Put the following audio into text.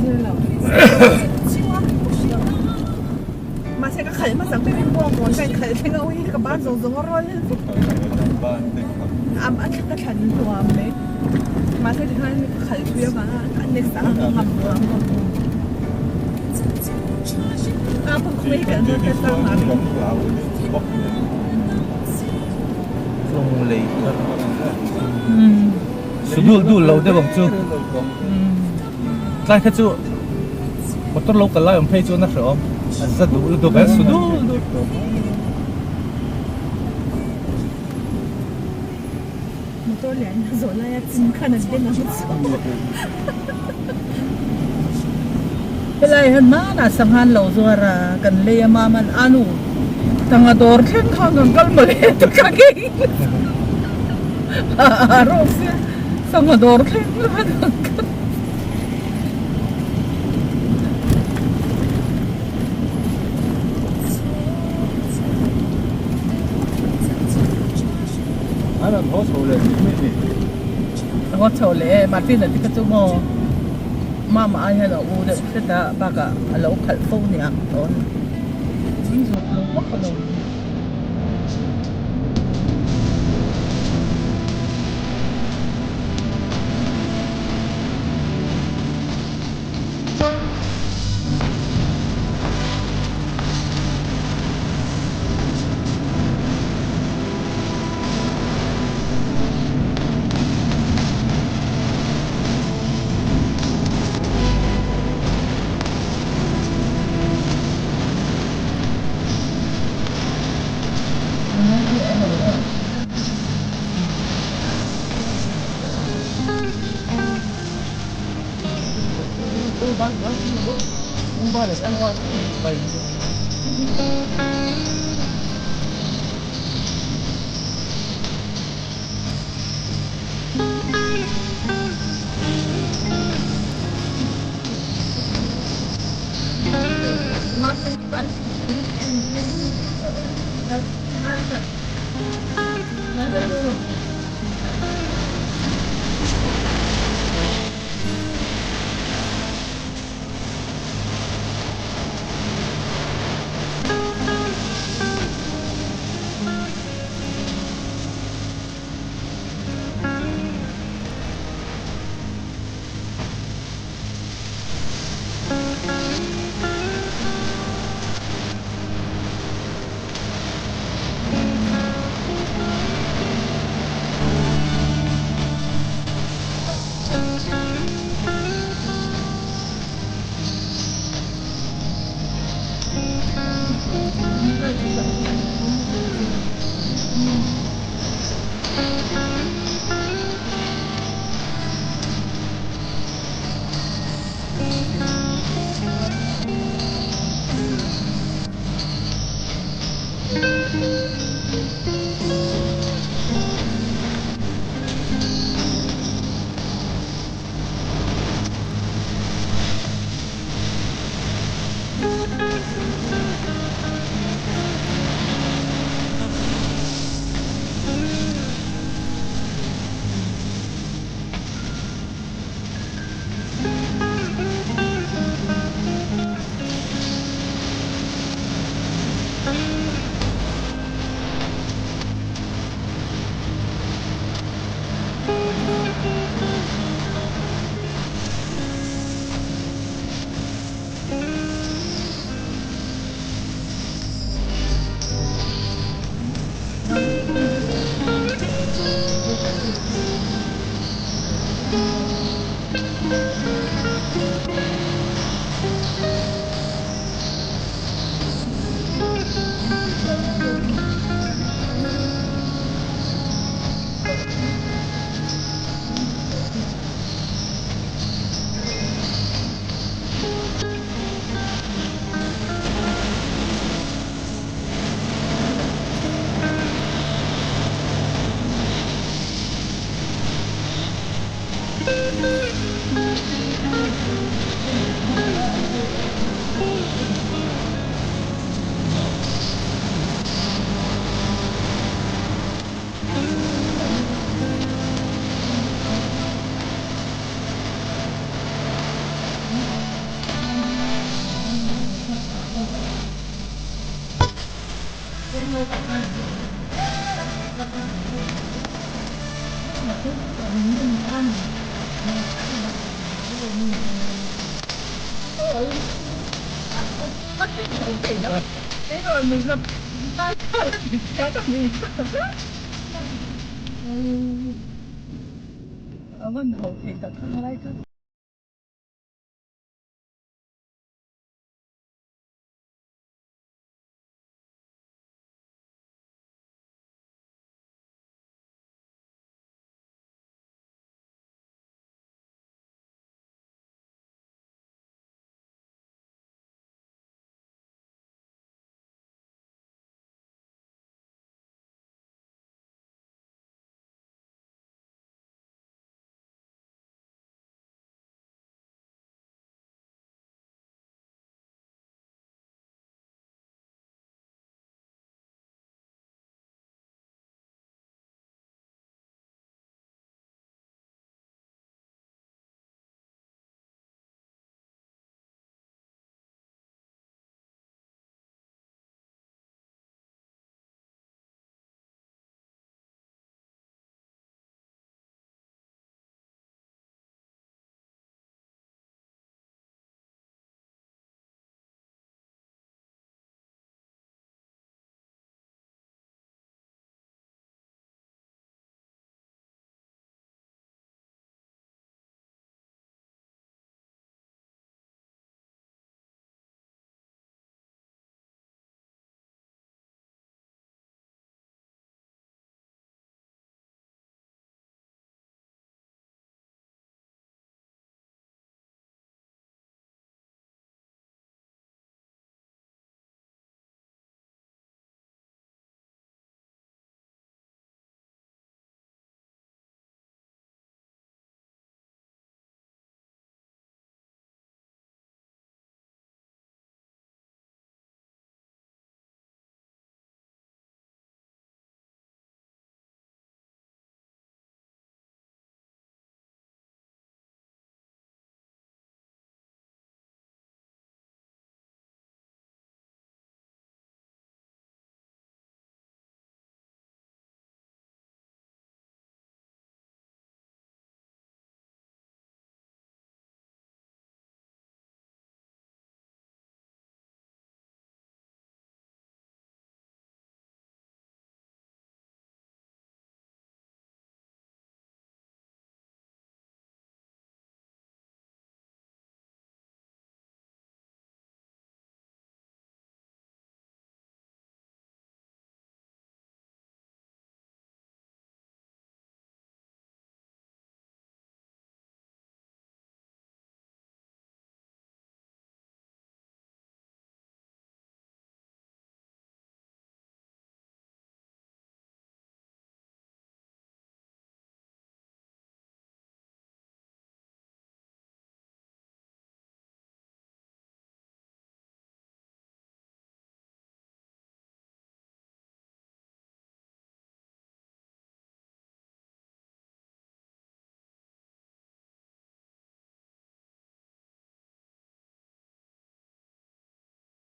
Zir lo. Mahse ka khalh hmasa ber in pawh mawn ka inkhalh thleng a ui ka ban zawng zawng a rawl vek. A ka thlan hluam mai. Mahse tikhan ka khalh thui avanga a next ah ka ngam lo ang. A pawh khawngaih hi kalh dawn ta sang a. Tlawng lei thar. Su dul dul lo deuh ang chu. Tlai kha chu motor lo kal lai awm phei chuan a hrehawm. A za duh lutuk a su dul dul. Motor lian a zawh laia chim khan an den ang chu. Helai hian hmanah sanghan lo zuar a, kan lei a maman a nu tanga dawr thleng khan kan kal mawle ta ka ngei a rawk sia sangha dawr thleng khan kan kal. An rawn haw chho leh tih mai ni. A haw chho leh e, Martin-a te kha chu maw Mama ai hian a u deuh hret a, bakah a lo khalh fo niang dawn. An zawt lo vak a lo. A van ho thei tak kha lai kha.